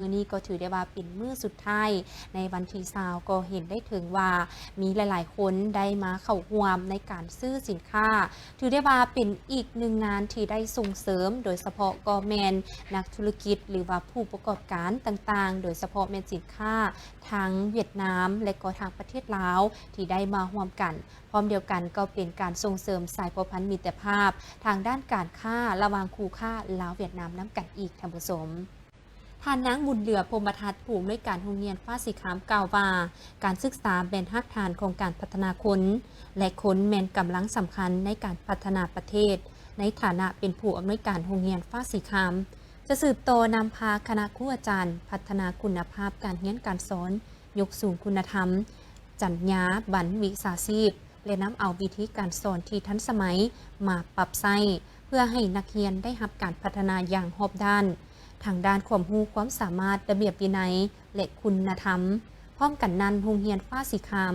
ມື້ນີ້ກໍຖືໄດ້ວ່າເປັນມື້ສຸດທ້າຍໃນວັນທີຊາວ ກໍເຫັນໄດ້ເຖິງວ່າມີຫຼາຍໆຄົນໄດ້ມາເຂົ້າຮ່ວມໃນການຊື້ສິນຄ້າ ຖືໄດ້ວ່າເປັນອີກໜຶ່ງງານທີ່ໄດ້ສົ່ງເສີມ ໂດຍສະເພາະກໍແມ່ນນັກທຸລະກິດ ຫຼືວ່າຜູ້ປະກອບການຕ່າງໆ ໂດຍສະເພາະແມ່ນສິນຄ້າທາງຫວຽດນາມ ແລະກໍທາງປະເທດລາວ ທີ່ໄດ້ມາຮ່ວມກັນ. ພ້ອມດຽວກັນກໍເປັນການສົ່ງເສີມສາຍພົວພັນມິດຕະພາບທາງດ້ານການຄ້າລະຫວ່າງຄູ່ຄ້າລາວຫວຽດນາມນຳກັນອີກ, ທ່ານຜູ້ຊົມ. ທ່ານນາງ ບຸນເຫຼືອ ພົມມະທັດ ຜູ້ອຳນວຍການໂຮງຮຽນຟ້າສີຄາມ ກ່າວວ່າ ການສຶກສາແມ່ນຮາກຖານຂອງການພັດທະນາຄົນ ແລະ ຄົນແມ່ນກຳລັງສຳຄັນໃນການພັດທະນາປະເທດ ໃນຖານະເປັນຜູ້ອຳນວຍການໂຮງຮຽນຟ້າສີຄາມ ຈະສືບຕໍ່ນຳພາຄະນະຄູອາຈານພັດທະນາຄຸນນະພາບການຮຽນການສອນ, ຍົກສູງຄຸນນະທຳ, ຈັນຍາບັນວິຊາຊີບ ແລະ ນຳເອົາວິທີການສອນທີ່ທັນສະໄໝມາປັບໃຊ້ ເພື່ອໃຫ້ນັກຮຽນໄດ້ຮັບການພັດທະນາຢ່າງຮອບດ້ານ ທັງດ້ານຄວາມຮູ້ຄວາມສາມາດ, ລະບຽບວິໄນ ແລະ ຄຸນນະທຳ. ພ້ອມກັນນັ້ນ, ໂຮງຮຽນຟ້າສີຄາມ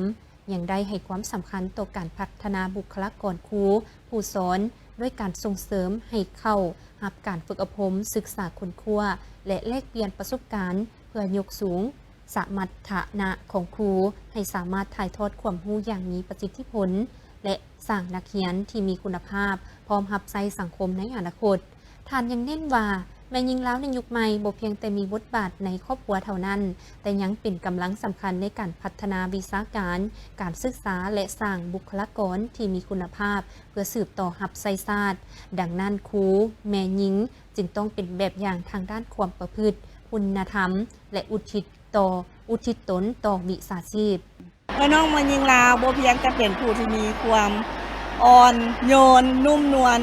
ຍັງໄດ້ໃຫ້ຄວາມສຳຄັນຕໍ່ການພັດທະນາບຸກຄະລາກອນຄູ, ຜູ້ສອນ ດ້ວຍການສົ່ງເສີມໃຫ້ເຂົ້າຮັບການຝຶກອົບຮົມ, ສຶກສາຄົ້ນຄວ້າ ແລະ ແລກປ່ຽນປະສົບການ ເພື່ອຍົກສູງ ສະມັດຖະນະຂອງຄູ ໃຫ້ສາມາດຖ່າຍທອດຄວາມຮູ້ຢ່າງມີປະສິດທິຜົນ ແລະ ສ້າງນັກຮຽນທີ່ມີຄຸນນະພາບ ພ້ອມຮັບໃຊ້ສັງຄົມໃນອະນາຄົດ. ທ່ານຍັງເນັ້ນວ່າ ແມ່ຍິງລາວໃນຍຸກໃໝ່ບໍ່ພຽງແຕ່ມີບົດບາດໃນຄອບຄົວເທົ່ານັ້ນ, ແຕ່ຍັງເປັນກຳລັງສຳຄັນໃນການພັດທະນາວິຊາການ, ການສຶກສາ ແລະ ສ້າງບຸກຄະລາກອນທີ່ມີຄຸນນະພາບ ເພື່ອສືບຕໍ່ຮັບໃຊ້ຊາດ. ດັ່ງນັ້ນ, ຄູແມ່ຍິງຈຶ່ງຕ້ອງເປັນແບບຢ່າງທາງດ້ານຄວາມປະພຶດ, ຄຸນນະທຳ ແລະ ອຸທິດ ຕໍ່ ອຸທິດຕົນຕໍ່ວິຊາຊີບ. ເອື້ອຍນ້ອງແມ່ຍິງລາວບໍ່ພຽງແຕ່ເປັນຜູ້ທີ່ມີຄວາມອ່ອນໂຍນ, ນຸ້ມນວນ,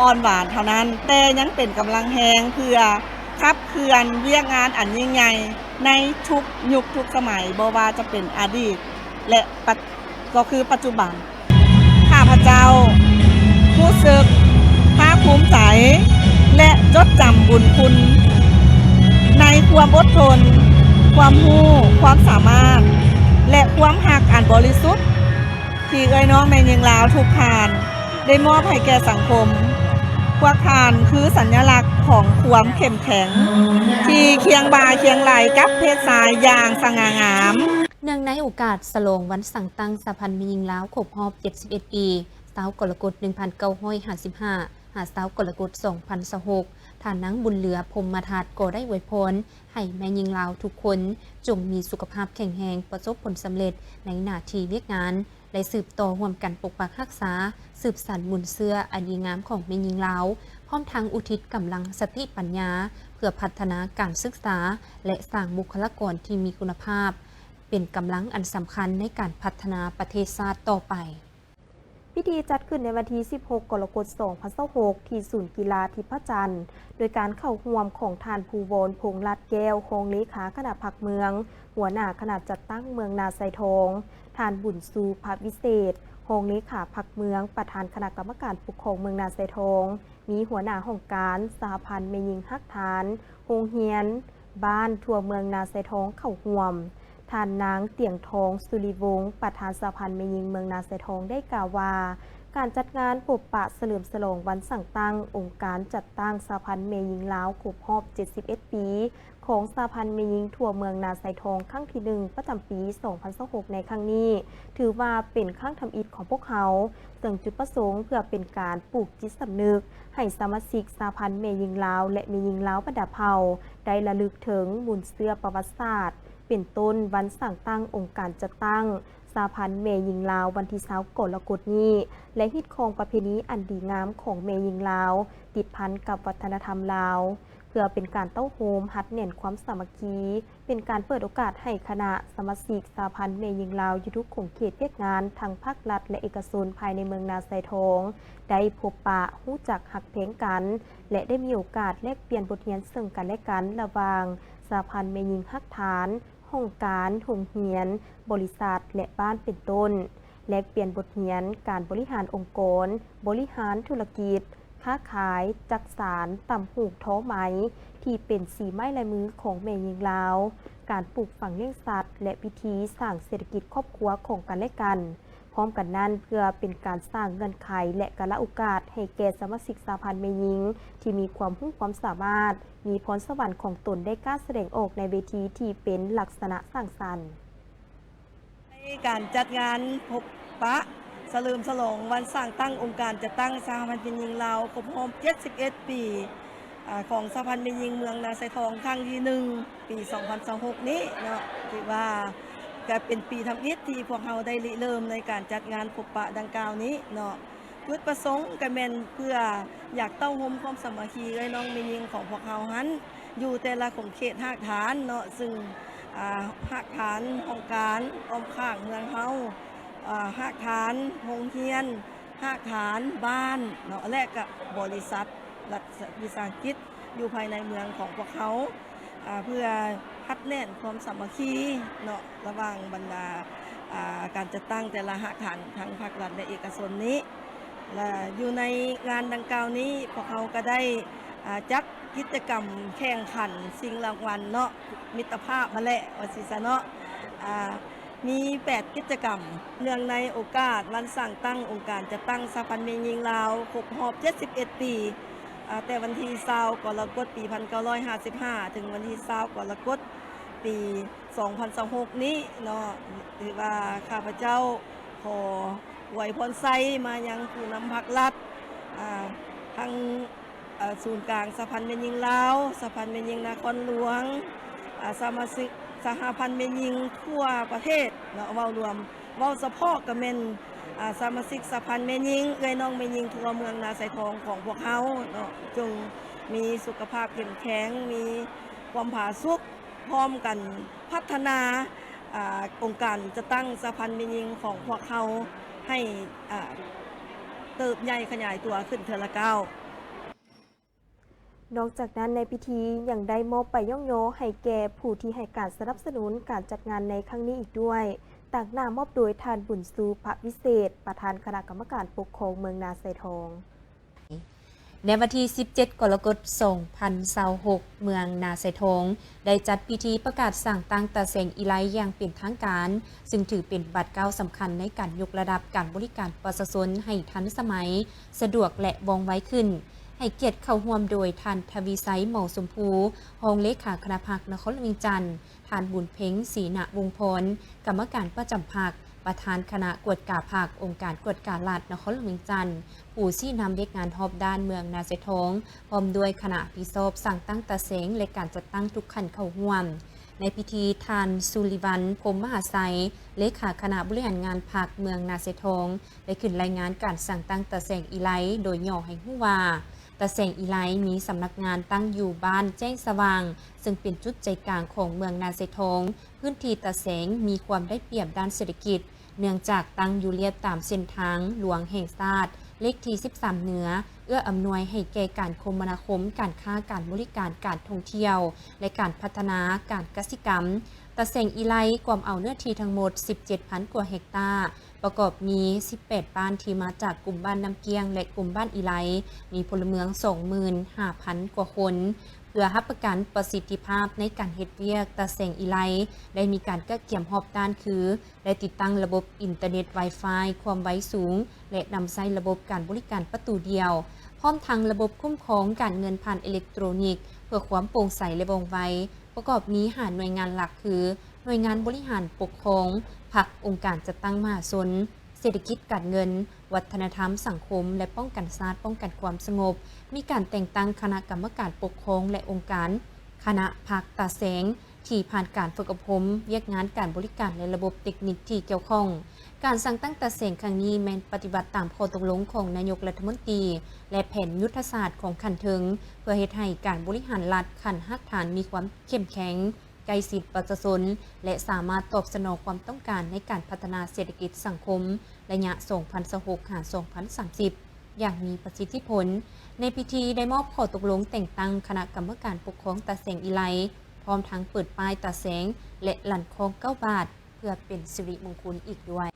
ອ່ອນຫວານເທົ່ານັ້ນ, ແຕ່ຍັງເປັນກຳລັງແຮງເພື່ອຂັບເຄື່ອນວຽກງານອັນຍິ່ງໃຫຍ່ໃນທຸກຍຸກທຸກສະໄໝ, ບໍ່ວ່າຈະເປັນອະດີດ ແລະ ປັດ ກໍຄືປັດຈຸບັນ. ຂ້າພະເຈົ້າຮູ້ສຶກພາກພູມໃຈ ແລະ ຈົດຈຳບຸນຄຸນໃນຄວາມອົດທົນ, ຄວາມຮູ້, ຄວາມສາມາດ ແລະ ຄວາມຮັກອັນບໍລິສຸດ ທີ່ເອື້ອຍນ້ອງແມ່ຍິງລາວທຸກທ່ານໄດ້ມອບໃຫ້ແກ່ສັງຄົມ. ພວກທ່ານຄືສັນຍະລັກຂອງຄວາມເຂັ້ມແຂງ ທີ່ຄຽງບ່າຄຽງໄຫຼ່ກັບເພດຊາຍຢ່າງສະຫງ່າງາມ. ເນື່ອງໃນໂອກາດສະຫຼອງວັນສ້າງຕັ້ງສະຫະພັນແມ່ຍິງລາວຄົບຮອບເຈັດສິບເອັດປີ ຊາວກໍລະກົດ ໜຶ່ງພັນເກົ້າຮ້ອຍຫ້າສິບຫ້າ ຫາ ຊາວກໍລະກົດ ສອງພັນຊາວຫົກ ທ່ານນາງ ບຸນເຫຼືອ ພົມມະທັດ ກໍໄດ້ອວຍພອນໃຫ້ແມ່ຍິງລາວທຸກຄົນ ຈົ່ງມີສຸຂະພາບແຂງແຮງ, ປະສົບຜົນສຳເລັດໃນໜ້າທີ່ວຽກງານ ແລະ ສືບຕໍ່ຮ່ວມກັນປົກປັກຮັກສາ, ສືບສັນມູນເຊື້ອອັນດີງາມຂອງແມ່ຍິງລາວ, ພ້ອມທັງອຸທິດກຳລັງສະຕິປັນຍາ ເພື່ອພັດທະນາການສຶກສາ ແລະ ສ້າງບຸກຄະລາກອນທີ່ມີຄຸນນະພາບ ເປັນກຳລັງອັນສຳຄັນໃນການພັດທະນາປະເທດຊາດຕໍ່ໄປ. ພິທີຈັດຂຶ້ນໃນວັນທີສິບຫົກ ກໍລະກົດ ສອງພັນຊາວຫົກ ທີ່ສູນກິລາທິບພະຈັນ ໂດຍການເຂົ້າຮ່ວມຂອງທ່ານ ພູວອນ ພົງລັດແກ້ວ ຮອງເລຂາຄະນະພັກເມືອງ, ຫົວໜ້າຄະນະຈັດຕັ້ງເມືອງນາຊາຍທອງ, ທ່ານ ບຸນຊູ ພະວິເສດ ຮອງເລຂາພັກເມືອງ, ປະທານຄະນະກຳມະການປົກຄອງເມືອງນາຊາຍທອງ, ມີຫົວໜ້າຫ້ອງການ, ສະຫະພັນແມ່ຍິງຮາກຖານ, ໂຮງຮຽນ, ບ້ານທົ່ວເມືອງນາຊາຍທອງເຂົ້າຮ່ວມ. ທ່ານນາງ ຕຽງທອງ ສຸລິວົງ ປະທານສະຫະພັນແມ່ຍິງເມືອງນາຊາຍທອງ ໄດ້ກ່າວວ່າ ການຈັດງານພົບປະສະເຫຼີມສະຫຼອງວັນສ້າງຕັ້ງອົງການຈັດຕັ້ງສະຫະພັນແມ່ຍິງລາວຄົບຮອບເຈັດສິບເອັດປີ ຂອງສະຫະພັນແມ່ຍິງທົ່ວເມືອງນາຊາຍທອງຄັ້ງທີໜຶ່ງ ປະຈຳປີສອງພັນຊາວຫົກ ໃນຄັ້ງນີ້ ຖືວ່າເປັນຄັ້ງທຳອິດຂອງພວກເຮົາ, ເຊິ່ງຈຸດປະສົງເພື່ອເປັນການປູກຈິດສຳນຶກໃຫ້ສະມາຊິກສະຫະພັນແມ່ຍິງລາວ ແລະ ແມ່ຍິງລາວບັນດາເຜົ່າ ໄດ້ລະລຶກເຖິງມູນເຊື້ອປະຫວັດສາດ ເປັນຕົ້ນ ວັນສ້າງຕັ້ງອົງການຈັດຕັ້ງສະຫະພັນແມ່ຍິງລາວ ວັນທີຊາວ ກໍລະກົດນີ້ ແລະ ຮີດຄອງປະເພນີອັນດີງາມຂອງແມ່ຍິງລາວ ຕິດພັນກັບວັດທະນະທຳລາວ ເພື່ອເປັນການເຕົ້າໂຮມຮັດແໜ້ນຄວາມສາມັກຄີ, ເປັນການເປີດໂອກາດໃຫ້ຄະນະສະມາຊິກສະຫະພັນແມ່ຍິງລາວຢູ່ທຸກຂົງເຂດວຽກງານ ທັງພາກລັດ ແລະ ເອກະຊົນ ພາຍໃນເມືອງນາຊາຍທອງ ໄດ້ພົບປະ, ຮູ້ຈັກຮັກແພງກັນ ແລະ ໄດ້ມີໂອກາດແລກປ່ຽນບົດຮຽນເຊິ່ງກັນ ແລະ ກັນ ລະຫວ່າງສະຫະພັນແມ່ຍິງຮາກຖານ, ຫ້ອງການ, ໂຮງຮຽນ, ບໍລິສັດ ແລະ ບ້ານ ເປັນຕົ້ນ, ແລກປ່ຽນບົດຮຽນການບໍລິຫານອົງກອນ, ບໍລິຫານທຸລະກິດ, ຄ້າຂາຍ, ຈັກສານ, ຕ່ຳຫູກ, ທໍໄໝ ທີ່ເປັນສີໄມ້ລາຍມືຂອງແມ່ຍິງລາວ, ການປູກຝັງລ້ຽງສັດ ແລະ ວິທີສ້າງເສດຖະກິດຄອບຄົວຂອງກັນ ແລະ ກັນ. ພ ພ້ອມກັນນັ້ນ, ເພື່ອເປັນການສ້າງເງື່ອນໄຂ ແລະ ກາລະໂອກາດໃຫ້ແກ່ສະມາຊິກສະຫະພັນແມ່ຍິງທີ່ມີຄວາມຮູ້ຄວາມສາມາດ, ມີພອນສະຫວັນຂອງຕົນໄດ້ກ້າສະແດງອອກໃນເວທີທີ່ເປັນລັກສະນະສ້າງສັນ. ໃນການຈັດງານພົບປະສະເຫຼີມສະຫຼອງວັນສ້າງຕັ້ງອົງການຈັດຕັ້ງສະຫະພັນແມ່ຍິງລາວຄົບຮອບເຈັດສິບເອັດປີ ອາ ຂອງສະຫະພັນແມ່ຍິງເມືອງນາຊາຍທອງຄັ້ງທີໜຶ່ງ ປີສອງພັນຊາວຫົກນີ້ເນາະ, ຖືວ່າກະເປັນປີທຳອິດທີ່ພວກເຮົາໄດ້ລິເລີ່ມໃນການຈັດງານພົບປະດັ່ງກ່າວນີ້ເນາະ. ຈຸດປະສົງກະແມ່ນເພື່ອຢາກເຕົ້າໂຮມຄວາມສາມັກຄີເອື້ອຍນ້ອງແມ່ຍິງຂອງພວກເຮົາຫັ້ນ ຢູ່ແຕ່ລະຂົງເຂດຮາກຖານເນາະ, ຊຶ່ງ ອາ ຮາກຖານຫ້ອງການອ້ອມຂ້າງເມືອງເຮົາ, ອາ ຮາກຖານໂຮງຮຽນ, ຮາກຖານບ້ານເນາະ ແລະ ກະບໍລິສັດ ລັດວິສາຫະກິດຢູ່ພາຍໃນເມືອງຂອງພວກເຮົາ ອາ ເພື່ອຮັດແໜ້ນຄວາມສາມັກຄີເນາະ ລະຫວ່າງບັນດາ ອາ ການຈັດຕັ້ງແຕ່ລະຮາກຖານ ທັງພາກລັດ ແລະ ເອກະຊົນນີ້ ແລະ ຢູ່ໃນງານດັ່ງກ່າວນີ້ ພວກເຮົາກະໄດ້ ອາ ຈັດກິດຈະກຳແຂ່ງຂັນຊິງລາງວັນເນາະ ມິດຕະພາບຫັ້ນແຫຼະ ວ່າຊີ້ຊະເນາະ ອາ ມີແປດກິດຈະກຳ ເນື່ອງໃນໂອກາດວັນສ້າງຕັ້ງອົງການຈັດຕັ້ງສະຫະພັນແມ່ຍິງລາວຄົບຮອບເຈັດສິບເອັດປີ ອາ ແຕ່ວັນທີຊາວ ກໍລະກົດ ປີພັນເກົ້າຮ້ອຍຫ້າສິບຫ້າ ເຖິງວັນທີຊາວ ກໍລະກົດ ປີສອງພັນຊາວຫົກນີ້ເນາະ, ຖືວ່າຂ້າພະເຈົ້າຂໍອວຍພອນໄຊມາຍັງຜູ້ນຳພັກລັດ ອາ ທັງ ເອີ ສູນກາງສະຫະພັນແມ່ຍິງລາວ, ສະຫະພັນແມ່ຍິງນະຄອນຫຼວງ, ອາ ສະມາຊິກສະຫະພັນແມ່ຍິງທົ່ວປະເທດເນາະ, ເວົ້າລວມ ເວົ້າສະເພາະກະແມ່ນ ອາ ສະມາຊິກສະຫະພັນແມ່ຍິງ ເອື້ອຍນ້ອງແມ່ຍິງທົ່ວເມືອງນາຊາຍທອງຂອງພວກເຮົາເນາະ, ຈົ່ງມີສຸຂະພາບເຂັ້ມແຂງ, ມີຄວາມຜາສຸກ, ພ້ອມກັນພັດທະນາ ອາ ອົງການຈັດຕັ້ງສະຫະພັນແມ່ຍິງຂອງພວກເຮົາໃຫ້ ອາ ເຕີບໃຫຍ່ຂະຫຍາຍຕົວຂຶ້ນເທື່ອລະກ້າວ. ນອກຈາກນັ້ນ, ໃນພິທີຍັງໄດ້ມອບໃບຍ້ອງຍໍໃຫ້ແກ່ຜູ້ທີ່ໃຫ້ການສະໜັບສະໜູນການຈັດງານໃນຄັ້ງນີ້ອີກດ້ວຍ, ຕາງໜ້າມອບໂດຍທ່ານ ບຸນຊູ ພະວິເສດ, ປະທານຄະນະກຳມະການປົກຄອງເມືອງນາຊາຍທອງ. ໃນວັນທີສິບເຈັດ ກໍລະກົດ ສອງພັນຊາວຫົກ ເມືອງນາຊາຍທອງ ໄດ້ຈັດພິທີປະກາດສ້າງຕັ້ງຕາແສງອີໄລຢ່າງເປັນທາງການ, ຊຶ່ງຖືເປັນບາດກ້າວສຳຄັນໃນການຍົກລະດັບການບໍລິການປະຊາຊົນໃຫ້ທັນສະໄໝ, ສະດວກ ແລະ ວ່ອງໄວຂຶ້ນ. ໃຫ້ກຽດເຂົ້າຮ່ວມໂດຍທ່ານ ທະວີໄຊ ເໝົາຊົມພູ, ຮອງເລຂາຄະນະພັກນະຄອນຫຼວງວຽງຈັນ, ທ່ານ ບຸນເພັງ ສີນະວົງພອນ, ກຳມະການປະຈຳພັກ, ປະທານຄະນະກວດກາພັກ, ອົງການກວດກາລັດນະຄອນຫຼວງວຽງຈັນ, ຜູ້ຊີ້ນຳວຽກງານຮອບດ້ານເມືອງນາຊາຍທອງ, ພ້ອມດ້ວຍຄະນະຮັບຜິດຊອບສ້າງຕັ້ງຕາແສງ ແລະ ການຈັດຕັ້ງທຸກຂັ້ນເຂົ້າຮ່ວມ. ໃນພິທີ, ທ່ານ ສຸລິວັນ ພົມມະຫາໄຊ, ເລຂາຄະນະບໍລິຫານງານພັກເມືອງນາຊາຍທອງ ໄດ້ຂຶ້ນລາຍງານການສ້າງຕັ້ງຕາແສງອີໄລ ໂດຍຫຍໍ້ໃຫ້ຮູ້ວ່າ ຕາແສງອີໄລມີສຳນັກງານຕັ້ງຢູ່ບ້ານແຈ້ງສະຫວ່າງ, ເຊິ່ງເປັນຈຸດໃຈກາງຂອງເມືອງນາຊາຍທອງ. ພື້ນທີ່ຕາແສງມີຄວາມໄດ້ປຽບດ້ານເສດຖະກິດ, ເນື່ອງຈາກຕັ້ງຢູ່ລຽບຕາມເສັ້ນທາງຫຼວງແຫ່ງຊາດ ເລກທີສິບສາມເໜືອ, ເອື້ອອຳນວຍໃຫ້ແກ່ການຄົມມະນາຄົມ, ການຄ້າ, ການບໍລິການ, ການທ່ອງທ່ຽວ ແລະ ການພັດທະນາການກະສິກຳ. ຕາແສງອີໄລກວມເອົາເນື້ອທີ່ທັງໝົດສິບເຈັດພັນກວ່າເຮັກຕາ, ປະກອບມີສິບແປດບ້ານທີ່ມາຈາກກຸ່ມບ້ານນ້ຳກ້ຽງ ແລະ ກຸ່ມບ້ານອີໄລ, ມີພົນລະເມືອງສອງໝື່ນຫ້າພັນກວ່າຄົນ. ເພື່ອຮັບປະກັນປະສິດທິພາບໃນການເຮັດວຽກ, ຕາແສງອີໄລໄດ້ມີການກະກຽມຮອບດ້ານ ຄື ໄດ້ຕິດຕັ້ງລະບົບອິນເຕີເນັດ ວາຍຟາຍ ຄວາມໄວສູງ ແລະ ນຳໃຊ້ລະບົບການບໍລິການປະຕູດຽວ, ພ້ອມທັງລະບົບຄຸ້ມຄອງການເງິນຜ່ານເອເລັກໂຕຣນິກ ເພື່ອຄວາມໂປ່ງໃສ ແລະ ວ່ອງໄວ. ປະກອບມີຫ້າໜ່ວຍງານຫຼັກ ຄື ໜ່ວຍງານບໍລິຫານປົກຄອງ, ພັກ, ອົງການຈັດຕັ້ງມະຫາຊົນ, ເສດຖະກິດການເງິນ, ວັດທະນະທຳສັງຄົມ ແລະ ປ້ອງກັນຊາດ, ປ້ອງກັນຄວາມສະຫງົບ. ມີການແຕ່ງຕັ້ງຄະນະກຳມະການປົກຄອງ ແລະ ອົງການ, ຄະນະພັກຕາແສງ ທີ່ຜ່ານການຝຶກອົບຮົມວຽກງານການບໍລິການ ແລະ ລະບົບເຕັກນິກທີ່ກ່ຽວຂ້ອງ. ການສ້າງຕັ້ງຕາແສງຄັ້ງນີ້ແມ່ນປະຕິບັດຕາມຂໍ້ຕົກລົງຂອງນາຍົກລັດຖະມົນຕີ ແລະ ແຜນຍຸດທະສາດຂອງຂັ້ນເທິງ ເພື່ອເຮັດໃຫ້ການບໍລິຫານລັດຂັ້ນຮາກຖານມີຄວາມເຂັ້ມແຂງ, ໃກ້ຊິດປະຊາຊົນ ແລະ ສາມາດຕອບສະໜອງຄວາມຕ້ອງການໃນການພັດທະນາເສດຖະກິດສັງຄົມໄລຍະສອງພັນຊາວຫົກ ຫາ ສອງພັນສາມສິບ ຢ່າງມີປະສິດທິຜົນ. ໃນພິທີໄດ້ມອບຂໍ້ຕົກລົງແຕ່ງຕັ້ງຄະນະກຳມະການປົກຄອງຕາແສງອີໄລ, ພ້ອມທັງເປີດປ້າຍຕາແສງ ແລະ ຫຼັນຄອງເກົ້າບາດ ເພື່ອເປັນສິລິມົງຄຸນອີກດ້ວຍ.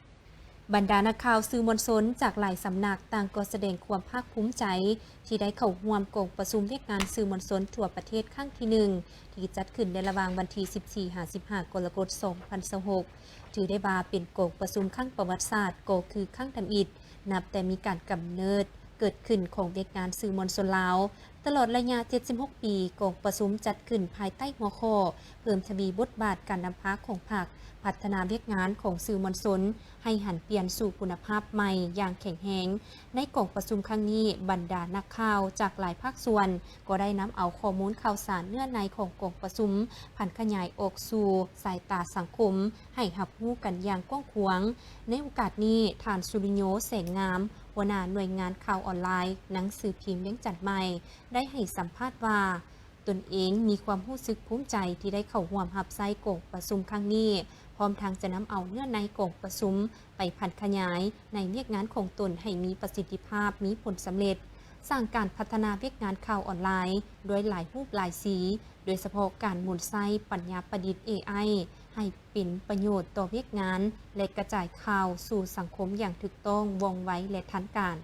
ບັນດານັກຂ່າວສື່ມວນຊົນຈາກຫຼາຍສຳນັກ ຕ່າງກໍສະແດງຄວາມພາກພູມໃຈ ທີ່ໄດ້ເຂົ້າຮ່ວມກອງປະຊຸມວຽກງານສື່ມວນຊົນທົ່ວປະເທດຄັ້ງທີໜຶ່ງ ທີ່ຈັດຂຶ້ນໃນລະຫວ່າງວັນທີສິບສີ່ຫາສິບຫ້າ ກໍລະກົດ ສອງພັນຊາວຫົກ ຖືໄດ້ວ່າເປັນກອງປະຊຸມຄັ້ງປະຫວັດສາດ ກໍຄືຄັ້ງທຳອິດ ນັບແຕ່ມີການກຳເນີດເກີດຂຶ້ນຂອງວຽກງານສື່ມວນຊົນລາວ. ຕະຫຼອດໄລຍະເຈັດສິບຫົກປີ, ກອງປະຊຸມຈັດຂຶ້ນພາຍໃຕ້ຫົວຂໍ້ ເພີ່ມທະວີບົດບາດການນຳພາຂອງພັກ, ພັດທະນາວຽກງານຂອງສື່ມວນຊົນໃຫ້ຫັນປ່ຽນສູ່ຄຸນນະພາບໃໝ່ຢ່າງແຂງແຮງ. ໃນກອງປະຊຸມຄັ້ງນີ້, ບັນດານັກຂ່າວຈາກຫຼາຍພາກສ່ວນກໍໄດ້ນຳເອົາຂໍ້ມູນຂ່າວສານເນື້ອໃນຂອງກອງປະຊຸມ ຜັນຂະຫຍາຍອອກສູ່ສາຍຕາສັງຄົມ ໃຫ້ຮັບຮູ້ກັນຢ່າງກວ້າງຂວາງ. ໃນໂອກາດນີ້, ທ່ານ ສຸລິໂຍ ແສງງາມ, ຫົວໜ້າໜ່ວຍງານຂ່າວອອນລາຍໜັງສືພິມວຽງຈັນໃໝ່ ໄດ້ໃຫ້ສຳພາດວ່າ, ຕົນເອງມີຄວາມຮູ້ສຶກພູມໃຈທີ່ໄດ້ເຂົ້າຮ່ວມຮັບໃຊ້ກອງປະຊຸມຄັ້ງນີ້, ພ້ອມທັງຈະນຳເອົາເນື້ອໃນກອງປະຊຸມໄປຜັນຂະຫຍາຍໃນວຽກງານຂອງຕົນໃຫ້ມີປະສິດທິພາບ, ມີຜົນສຳເລັດ, ສ້າງການພັດທະນາວຽກງານຂ່າວອອນລາຍດ້ວຍຫຼາຍຮູບຫຼາຍສີ, ໂດຍສະເພາະການໝູນໃຊ້ປັນຍາປະດິດ ເອໄອ ໃຫ້ເປັນປະໂຫຍດຕໍ່ວຽກງານ ແລະ ກະຈາຍຂ່າວສູ່ສັງຄົມຢ່າງຖືກຕ້ອງ, ວ່ອງໄວ ແລະ ທັນການ.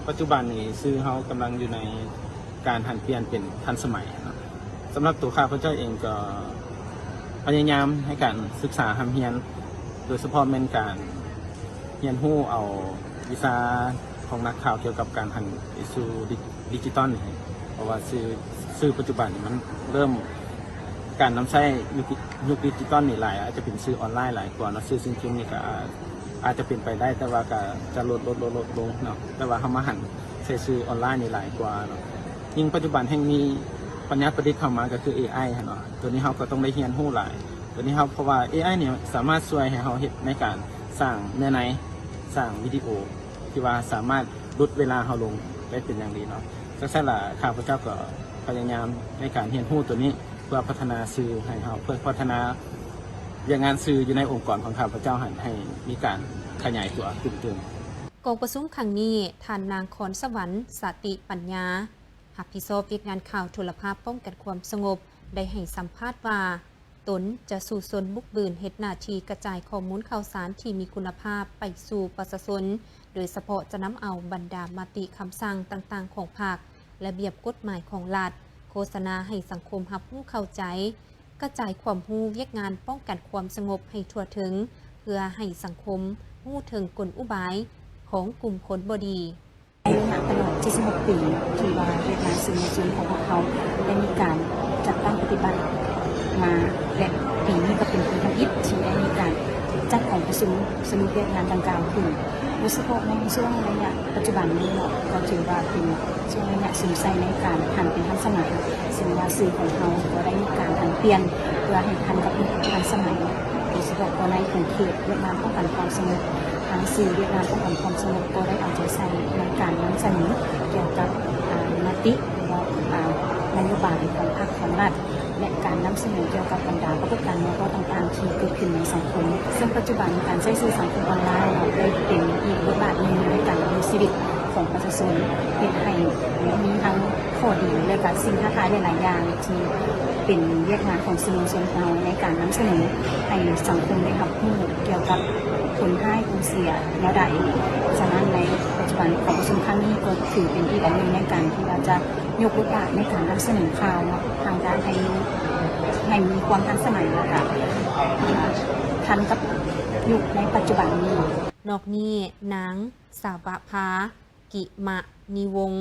ປັດຈຸບັນນີ້ສື່ເຮົາກຳລັງຢູ່ໃນການຫັນປ່ຽນເປັນທັນສະໄໝເນາະ. ສຳລັບຕົວຂ້າພະເຈົ້າເອງກໍພະຍາຍາມໃນການສຶກສາຮ່ຳຮຽນ, ໂດຍສະເພາະແມ່ນການຮຽນຮູ້ເອົາວິຊາຂອງນັກຂ່າວກ່ຽວກັບການຫັນໄປສູ່ດິ ດິຈິຕອນນີ້ ເພາະວ່າສື່ ສື່ປັດຈຸບັນນີ້ມັນເລີ່ມ ການນຳໃຊ້ຍຸກ ຍຸກດິຈິຕອນນີ້ຫຼາຍ ອາດຈະເປັນສື່ອອນລາຍຫຼາຍກວ່າເນາະ. ສື່ສິ່ງພິມນີ້ກໍອາດ ອາດຈະເປັນໄປໄດ້ ແຕ່ວ່າກໍຈະລົດ ລົດ ລົດ ລົດລົງເນາະ, ແຕ່ວ່າເຮົາມາຫັນໃສ່ສື່ອອນລາຍນີ້ຫຼາຍກວ່າເນາະ. ຍິ່ງປັດຈຸບັນແຮ່ງມີປັນຍາປະດິດເຂົ້າມາກໍຄືເອໄອຫັ້ນເນາະ, ຕົວນີ້ເຮົາກໍຕ້ອງໄດ້ຮຽນຮູ້ຫຼາຍ ຕົວນີ້ເຮົາ ເພາະວ່າເອໄອນີ້ສາມາດຊ່ວຍໃຫ້ເຮົາເຮັດໃນການສ້າງເນື້ອໃນ ສ້າງວິດີໂອ ທີ່ວ່າສາມາດຫຼຸດເວລາເຮົາລົງໄດ້ເປັນຢ່າງດີເນາະ. ຈັ່ງຊັ້ນລະ ຂ້າພະເຈົ້າກໍພະຍາຍາມໃນການຮຽນຮູ້ຕົວນີ້ ເພື່ອພັດທະນາສື່ໃຫ້ເຮົາ ເພື່ອພັດທະນາວຽກງານສື່ຢູ່ໃນອົງກອນຂອງຂ້າພະເຈົ້າຫັ້ນ ໃຫ້ມີການຂະຫຍາຍຕົວຂຶ້ນຕື່ມ. ກອງປະຊຸມຄັ້ງນີ້, ທ່ານນາງ ຄອນສະຫວັນ ສະຕິປັນຍາ, ຮັບຜິດຊອບວຽກງານຂ່າວໂທລະພາບປ້ອງກັນຄວາມສະຫງົບ ໄດ້ໃຫ້ສຳພາດວ່າ, ຕົນຈະສູ້ຊົນບຸກບືນເຮັດໜ້າທີ່ກະຈາຍຂໍ້ມູນຂ່າວສານທີ່ມີຄຸນນະພາບໄປສູ່ປະຊາຊົນ, ໂດຍສະເພາະຈະນຳເອົາບັນດາມະຕິຄຳສັ່ງຕ່າງໆຂອງພັກ, ລະບຽບກົດໝາຍຂອງລັດ, ໂຄສະນາໃຫ້ສັງຄົມຮັບຮູ້ເຂົ້າໃຈ, ກະຈາຍຄວາມຮູ້ວຽກງານປ້ອງກັນຄວາມສະຫງົບໃຫ້ທົ່ວເຖິງ, ເພື່ອໃຫ້ສັງຄົມຮູ້ເຖິງກົນອຸບາຍຂອງກຸ່ມຄົນບໍ່ດີ. ໃນຕະຫຼອດເຈັດສິບຫົກປີທີ່ວ່າວຽກງານສື່ມວນຊົນຂອງພວກເຮົາໄດ້ມີການຈັດຕັ້ງປະຕິບັດມາ ແລະ ປີນີ້ກໍເປັນປີທຳອິດທີ່ໄດ້ມີການຈັດກອງປະຊຸມສະຫຼຸບວຽກງານດັ່ງກ່າວຂຶ້ນ, ໂດຍສະເພາະໃນຊ່ວງໄລຍະປັດຈຸບັນນີ້ເນາະ ກໍຖືວ່າເປັນຊ່ວງໄລຍະສຸມໃສ່ໃນການຫັນເປັນທັນສະໄໝ, ເຊິ່ງວ່າສື່ຂອງເຮົາກໍໄດ້ມີການຫັນປ່ຽນເພື່ອໃຫ້ທັນກັບຍຸກທັນສະໄໝ, ໂດຍສະເພາະກໍໃນຂົງເຂດວຽກງານປ້ອງກັນຄວາມສະຫງົບ. ທາງສື່ວຽກງານປ້ອງກັນຄວາມສະຫງົບກໍໄດ້ເອົາໃຈໃສ່ໃນການນຳສະເໜີກ່ຽວກັບ ອາ ມະຕິ ຫຼືວ່າ ອາ ນະໂຍບາຍຂອງພັກຂອງລັດ ແລະ ການນຳສະເໜີກ່ຽວກັບບັນດາປາກົດການບໍ່ເໝາະຕໍ່ຕ່າງໆທີ່ເກີດຂຶ້ນໃນສັງຄົມ. ເຊິ່ງປັດຈຸບັນການໃຊ້ສື່ສັງຄົມອອນລາຍໄດ້ເປັນອີກບົດບາດໜຶ່ງໃນການດຳລົງຊີວິດຂອງປະຊາຊົນ, ເຮັດໃຫ້ມີທັງຂໍ້ດີ ແລະ ກະສິ່ງທ້າທາຍຫຼາຍໆຢ່າງ ທີ່ເປັນວຽກງານຂອງສື່ມວນຊົນເຮົາໃນການນຳສະເໜີໃຫ້ສັງຄົມໄດ້ຮັບຮູ້ກ່ຽວກັບຜົນຮ້າຍຜົນເສຍແນວໃດ. ສະນັ້ນ ໃນປັດຈຸບັນກອງປະຊຸມຄັ້ງນີ້ກໍຖືເປັນອີກອັນໜຶ່ງໃນການທີ່ວ່າຈະຍົກບົດບາດໃນການນຳສະເໜີຂ່າວເນາະ ທາງດ້ານໃຫ້ ໃຫ້ມີຄວາມທັນສະໄໝ ແລະ ກະ ອາ ທັນກັບຍຸກໃນປັດຈຸບັນນີ້. ນອກນີ້ ນາງ ສາວະພາ ກິມະນີວົງ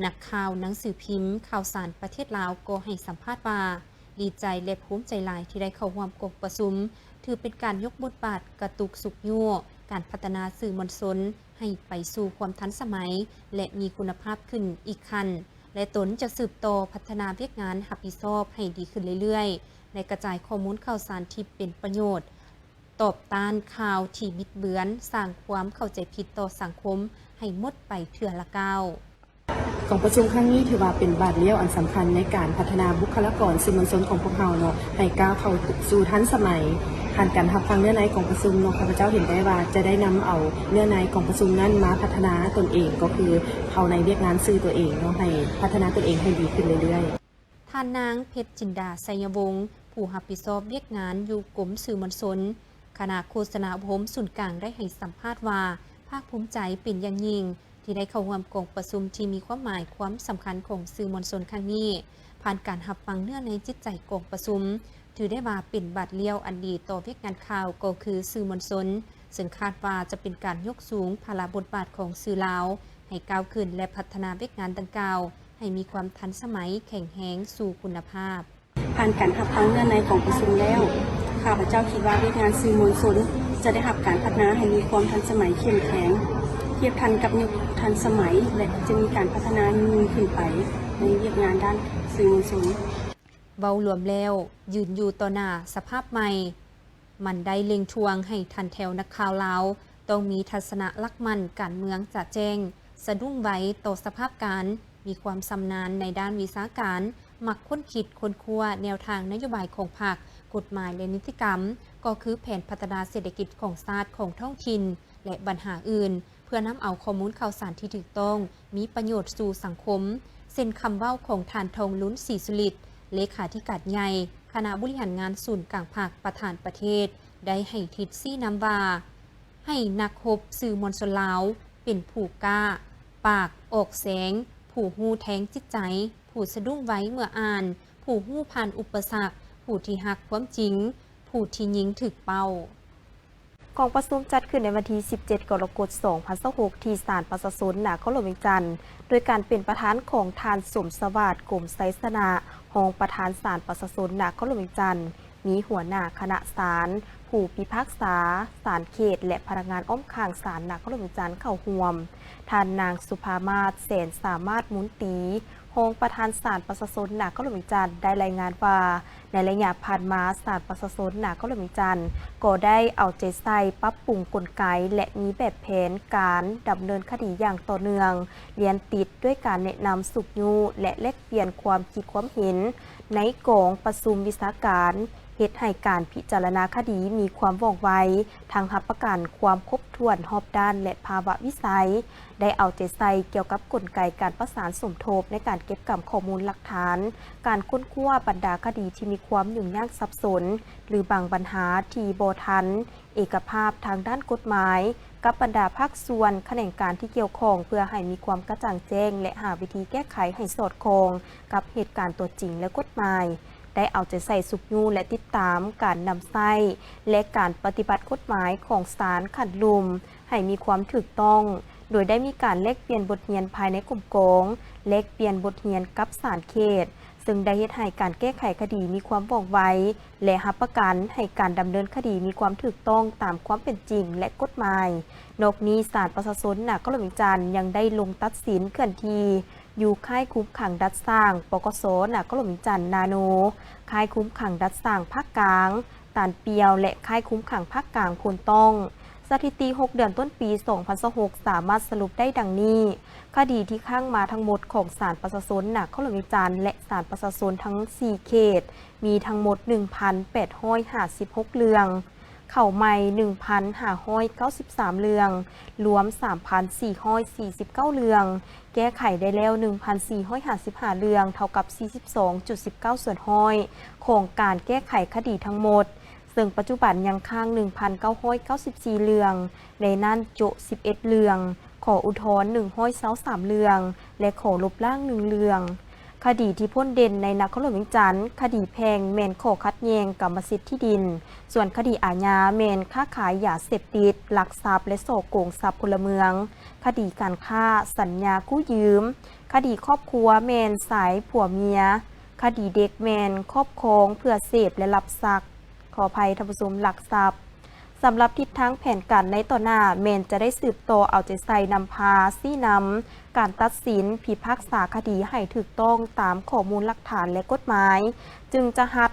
ນັກຂ່າວໜັງສືພິມຂ່າວສານປະເທດລາວ ກໍໃຫ້ສຳພາດວ່າ ດີໃຈ ແລະ ພູມໃຈຫຼາຍທີ່ໄດ້ເຂົ້າຮ່ວມກອງປະຊຸມ, ຖືເປັນການຍົກບົດບາດກະຕຸກຊຸກຍູ້ການພັດທະນາສື່ມວນຊົນໃຫ້ໄປສູ່ຄວາມທັນສະໄໝ ແລະ ມີຄຸນນະພາບຂຶ້ນອີກຂັ້ນ ແລະ ຕົນຈະສືບຕໍ່ພັດທະນາວຽກງານຮັບຜິດຊອບໃຫ້ດີຂຶ້ນເລື້ອຍໆ ແລະ ກະຈາຍຂໍ້ມູນຂ່າວສານທີ່ເປັນປະໂຫຍດ ຕອບຕ້ານຂ່າວທີ່ບິດເບືອນ, ສ້າງຄວາມເຂົ້າໃຈຜິດຕໍ່ສັງຄົມໃຫ້ໝົດໄປເທື່ອລະກ້າວ. ກອງປະຊຸມຄັ້ງນີ້ຖືວ່າເປັນບາດລ້ຽວອັນສຳຄັນໃນການພັດທະນາບຸກຄະລາກອນສື່ມວນຊົນຂອງພວກເຮົາເນາະ ໃຫ້ກ້າວເຂົ້າສູ່ທັນສະໄໝ. ຜ່ານການຮັບຟັງເນື້ອໃນກອງປະຊຸມເນາະ ຂ້າພະເຈົ້າເຫັນໄດ້ວ່າຈະໄດ້ນຳເອົາເນື້ອໃນກອງປະຊຸມນັ້ນມາພັດທະນາຕົນເອງ, ກໍຄືເຂົ້າໃນວຽກງານສື່ຕົວເອງເນາະ, ໃຫ້ພັດທະນາຕົນເອງໃຫ້ດີຂຶ້ນເລື້ອຍໆ. ທ່ານນາງ ເພັດຈິນດາ ໄຊຍະວົງ ຜູ້ຮັບຜິດຊອບວຽກງານຢູ່ກົມສື່ມວນຊົນ ຄະນະໂຄສະນາອົບຮົມສູນກາງໄດ້ໃຫ້ສຳພາດວ່າ ພາກພູມໃຈເປັນຢ່າງຍິ່ງ ທີ່ໄດ້ເຂົ້າຮ່ວມກອງປະຊຸມທີ່ມີຄວາມໝາຍຄວາມສຳຄັນຂອງສື່ມວນຊົນຄັ້ງນີ້. ຜ່ານການຮັບຟັງເນື້ອໃນຈິດໃຈກອງປະຊຸມ, ຖືໄດ້ວ່າເປັນບາດລ້ຽວອັນດີຕໍ່ວຽກງານຂ່າວ ກໍຄືສື່ມວນຊົນ, ເຊິ່ງຄາດວ່າຈະເປັນການຍົກສູງພາລະບົດບາດຂອງສື່ລາວໃຫ້ກ້າວຂຶ້ນ ແລະ ພັດທະນາວຽກງານດັ່ງກ່າວໃຫ້ມີຄວາມທັນສະໄໝ, ແຂງແຮງ, ສູ່ຄຸນນະພາບ. ຜ່ານການຮັບຟັງເນື້ອໃນກອງປະຊຸມແລ້ວ, ຂ້າພະເຈົ້າຄິດວ່າວຽກງານສື່ມວນຊົນຈະໄດ້ຮັບການພັດທະນາໃຫ້ມີຄວາມທັນສະໄໝເຂັ້ມແຂງ, ທຽບທັນກັບຍຸກທັນສະໄໝ ແລະ ຈະມີການພັດທະນາຍິ່ງຂຶ້ນໄປໃນວຽກງານດ້ານສື່ມວນຊົນ. ເວົ້າລວມແລ້ວ, ຢືນຢູ່ຕໍ່ໜ້າສະພາບໃໝ່, ມັນໄດ້ເລັ່ງທວງໃຫ້ທັນແຖວນັກຂ່າວລາວ ຕ້ອງມີທັດສະນະຫຼັກໝັ້ນການເມືອງຈະແຈ້ງ, ສະດຸ້ງໄວຕໍ່ສະພາບການ, ມີຄວາມຊຳນານໃນດ້ານວິຊາການ, ມັກຄົ້ນຄິດຄົ້ນຄວ້າແນວທາງນະໂຍບາຍຂອງພັກ, ກົດໝາຍ ແລະ ນິຕິກຳ, ກໍຄືແຜນພັດທະນາເສດຖະກິດຂອງຊາດ, ຂອງທ້ອງຖິ່ນ ແລະ ບັນຫາອື່ນ, ເພື່ອນຳເອົາຂໍ້ມູນຂ່າວສານທີ່ຖືກຕ້ອງ, ມີປະໂຫຍດສູ່ສັງຄົມ, ເຊັ່ນຄຳເວົ້າຂອງທ່ານ ທອງລຸນ ສີສຸລິດ, ເລຂາທິການໃຫຍ່ຄະນະບໍລິຫານງານສູນກາງພັກ, ປະທານປະເທດ, ໄດ້ໃຫ້ທິດຊີ້ນຳວ່າ ໃຫ້ນັກຮົບສື່ມວນຊົນລາວເປັນຜູ້ກ້າປາກອອກແສງ, ຜູ້ຮູ້ແທງຈິດໃຈ, ຜູ້ສະດຸ້ງໄວເມື່ອອ່ານ, ຜູ້ຮູ້ຜ່ານອຸປະສັກ, ຜູ້ທີ່ຮັກຄວາມຈິງ, ຜູ້ທີ່ຍິງຖືກເປົ້າ. ກອງປະຊຸມຈັດຂຶ້ນໃນວັນທີສິບເຈັດ ກໍລະກົດ ສອງພັນຊາວຫົກ ທີ່ສານປະຊາຊົນນະຄອນຫຼວງວຽງຈັນ ໂດຍການເປັນປະທານຂອງທ່ານ ສົມສະຫວາດ ກົມໄຊຊະນະ, ຮອງປະທານສານປະຊາຊົນນະຄອນຫຼວງວຽງຈັນ, ມີຫົວໜ້າຄະນະສານ, ຜູ້ພິພາກສາສານເຂດ ແລະ ພະນັກງານອ້ອມຂ້າງສານນະຄອນຫຼວງວຽງຈັນເຂົ້າຮ່ວມ, ທ່ານນາງ ສຸພາມາດ ແສນສາມາດ ມຸນຕີ, ຮອງປະທານສານປະຊາຊົນນະຄອນຫຼວງວຽງຈັນ ໄດ້ລາຍງານວ່າ ໃນໄລຍະຜ່ານມາ, ສານປະຊາຊົນນະຄອນຫຼວງວຽງຈັນ ກໍໄດ້ເອົາໃຈໃສ່ປັບປຸງກົນໄກ ແລະ ມີແບບແຜນການດຳເນີນຄະດີຢ່າງຕໍ່ເນື່ອງ, ລຽນຕິດດ້ວຍການແນະນຳ, ຊຸກຍູ້ ແລະ ແລກປ່ຽນຄວາມຄິດຄວາມເຫັນໃນກອງປະຊຸມວິຊາການ, ເຮັດໃຫ້ການພິຈາລະນາຄະດີມີຄວາມວ່ອງໄວ, ທັງຮັບປະກັນຄວາມຄົບຖ້ວນຮອບດ້ານ ແລະ ພາວະວິໄສ, ໄດ້ເອົາໃຈໃສ່ກ່ຽວກັບກົນໄກການປະສານສົມທົບໃນການເກັບກຳຂໍ້ມູນຫຼັກຖານ, ການຄົ້ນຄວ້າບັນດາຄະດີທີ່ມີຄວາມຫຍຸ້ງຍາກສັບສົນ ຫຼື ບາງບັນຫາທີ່ບໍ່ທັນເອກະພາບທາງດ້ານກົດໝາຍ ກັບບັນດາພາກສ່ວນຂະແໜງການທີ່ກ່ຽວຂ້ອງ ເພື່ອໃຫ້ມີຄວາມກະຈ່າງແຈ້ງ ແລະ ຫາວິທີແກ້ໄຂໃຫ້ສອດຄ່ອງກັບເຫດການຕົວຈິງ ແລະ ກົດໝາຍ. ໄດ້ເອົາໃຈໃສ່ຊຸກຍູ້ ແລະ ຕິດຕາມການນຳໃຊ້ ແລະ ການປະຕິບັດກົດໝາຍຂອງສານຂັ້ນລຸ່ມໃຫ້ມີຄວາມຖືກຕ້ອງ, ໂດຍໄດ້ມີການແລກປ່ຽນບົດຮຽນພາຍໃນກົມກອງ, ແລກປ່ຽນບົດຮຽນກັບສານເຂດ, ເຊິ່ງໄດ້ເຮັດໃຫ້ການແກ້ໄຂຄະດີມີຄວາມວ່ອງໄວ ແລະ ຮັບປະກັນໃຫ້ການດຳເນີນຄະດີມີຄວາມຖືກຕ້ອງຕາມຄວາມເປັນຈິງ ແລະ ກົດໝາຍ. ນອກນີ້, ສານປະຊາຊົນນະຄອນຫຼວງວຽງຈັນຍັງໄດ້ລົງຕັດສິນເຄື່ອນທີ່ ຢູ່ຄ້າຍຄຸມຂັງດັດສ້າງ ປກສ ນະຄອນຫຼວງວຽງຈັນ ນາໂນ, ຄ້າຍຄຸມຂັງດັດສ້າງພາກກາງ ຕານປ່ຽວ ແລະ ຄ້າຍຄຸມຂັງພາກກາງ ໂພນຕ້ອງ. ສະຖິຕິຫົກເດືອນຕົ້ນປີສອງພັນຊາວຫົກ ສາມາດສະຫຼຸບໄດ້ດັ່ງນີ້: ຄະດີທີ່ຄ້າງມາທັງໝົດຂອງສານປະຊາຊົນນະຄອນຫຼວງວຽງຈັນ ແລະ ສານປະຊາຊົນທັງສີ່ເຂດ ມີທັງໝົດໜຶ່ງພັນແປດຮ້ອຍຫ້າສິບຫົກເລື່ອງ. ເຂົ້າໃໝ່ໜຶ່ງພັນຫ້າຮ້ອຍເກົ້າສິບສາມເລື່ອງ, ລວມສາມພັນສີ່ຮ້ອຍສີ່ສິບເກົ້າເລື່ອງ, ແກ້ໄຂໄດ້ແລ້ວໜຶ່ງພັນສີ່ຮ້ອຍຫ້າສິບຫ້າເລື່ອງ ເທົ່າກັບສີ່ສິບສອງຈຸດສິບເກົ້າສ່ວນຮ້ອຍຂອງການແກ້ໄຂຄະດີທັງໝົດ, ເຊິ່ງປັດຈຸບັນຍັງຄ້າງໜຶ່ງພັນເກົ້າຮ້ອຍເກົ້າສິບສີ່ເລື່ອງ, ໃນນັ້ນໂຈະສິບເອັດເລື່ອງ, ຂໍອຸທອນໜຶ່ງຮ້ອຍຊາວສາມເລື່ອງ ແລະ ຂໍລົບລ້າງໜຶ່ງເລື່ອງ. ຄະດີທີ່ພົ້ນເດັ່ນໃນນະຄອນຫຼວງວຽງຈັນ, ຄະດີແພ່ງແມ່ນຂໍ້ຂັດແຍ່ງກຳມະສິດທີ່ດິນ, ສ່ວນຄະດີອາຍາແມ່ນຄ້າຂາຍຢາເສບຕິດ, ລັກຊັບ ແລະ ສໍ້ໂກງຊັບພົນລະເມືອງ, ຄະດີການຄ້າ, ສັນຍາກູ້ຢືມ, ຄະດີຄອບຄົວແມ່ນຊາຍຜົວເມຍ, ຄະດີເດັກແມ່ນຄອບຄອງເພື່ອເສບ ແລະ ລັກຊັບ, ຂໍອະໄພທ່ານຜູ້ຊົມ, ລັກຊັບ. ສຳລັບທິດທາງແຜນການໃນຕໍ່ໜ້າ ແມ່ນຈະໄດ້ສືບຕໍ່ເອົາໃຈໃສ່ນຳພາຊີ້ນຳການຕັດສິນພິພາກສາຄະດີໃຫ້ຖືກຕ້ອງຕາມຂໍ້ມູນຫຼັກຖານ ແລະ ກົດໝາຍ, ຈຶ່ງຈະຮັບ,